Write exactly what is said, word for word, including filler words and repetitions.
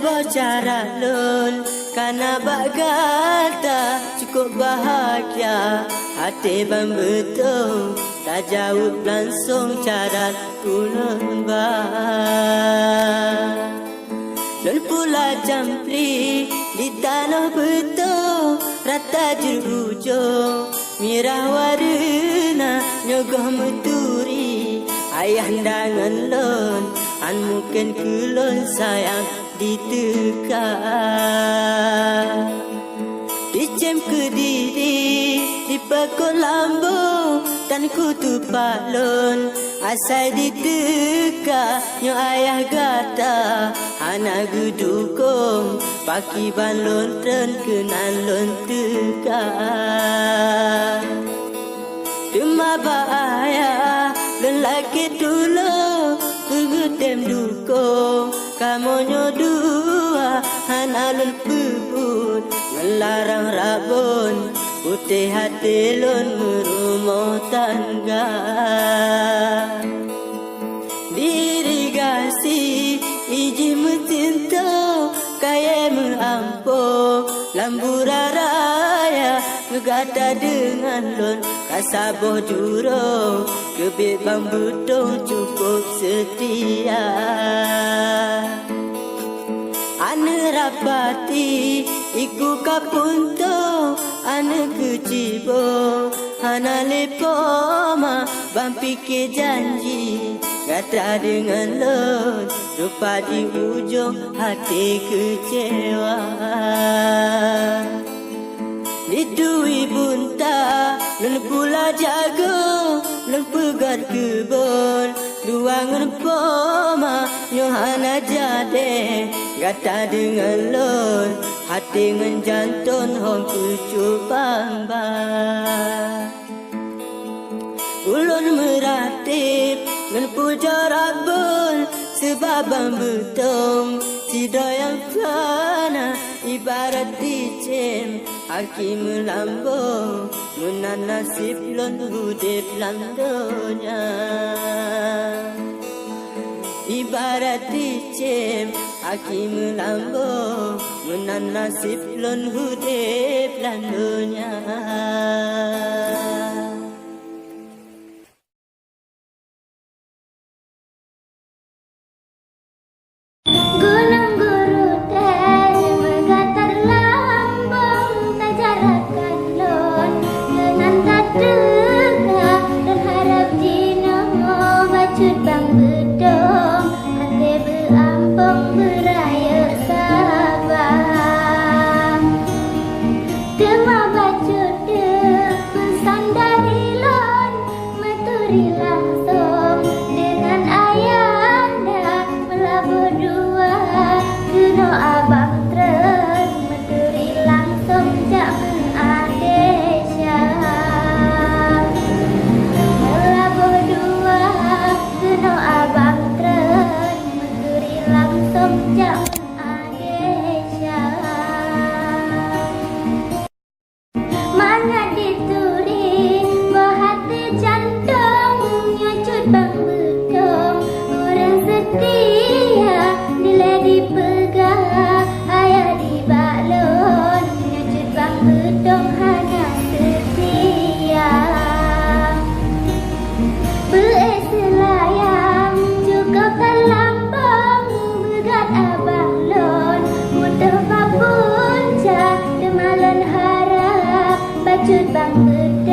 Boh cara lôn kana bak gata, cukup bahagia até ban beutôi, tajaweueb langsong cara ulôn ba. Lôn pula jampri di tanoh beutôi, rata jeuet ujong mirah wareuna nyoe goh meuturi. Ayah nda ngon lôn, han mungken keu lôn sayang diteuka. Dicém keudidi, dipeukot lambong, dan kutupat lôn asai diteuka. Nyoe ayah gata hana geudukong, pakiban lôn treun keunan lôn teuka. Teuma bak ayah lôn lakée tulông, keu geutem dukong kamoe nyoe dua. Hana lôn peubuet ngon larang rabon, putéh até lôn meurumoh tangga. Di irigasi ijih meusinto, kayée meuampo lam bura raya. Gata deungon lôn ka saboh jurông, keubiet ban beutông cukup seutia. Aneuk rapati iku ka puntông, aneuk keucibo hana lé poma. Ban pike janji gata deungon lôn, rupa di ujong até keucewa. Dituri bunta lôn pula jago, lôn peugöt keubon dua ngon poma. Nyoe hana jadeh gata deungon lôn, até ngon janton hom peucubang ba. Ulôn meuratéb ngon pujoe Rabbon, seubab ban beutông sidroe nyang fana, ibarat dicém akhé meulambong, meunan naseb lôn udeb lam donya. Ibarat dicém akhé meulambong, meunan naseb lôn udeb lam donya. Gunong Geuruteng meugatar lambong, tajarakan lôn keunan tateuka. Lôn harab jinoe bacut ban beutông, até beuampông beurayeuk saba. Teuma bacut deuh peusandari lôn, meuturi langsông deungon ayanda. Meulaboh dua keunoe abang treun, meuturi langsông jak meuadesya. Meulaboh dua keunoe abang treun, meuturi langsông jak meuadesya. Mangat dituri boh até jantông, nyoe cut ban beutông ureuëng seutia. Dilée dipeugah ayah nibak lôn, nyoe cut ban beutông hana seutia. Beu-ék seulayang cukup that lambông, beugat abang lôn putôh bak punca. Teuma lôn harab bacut ban beutông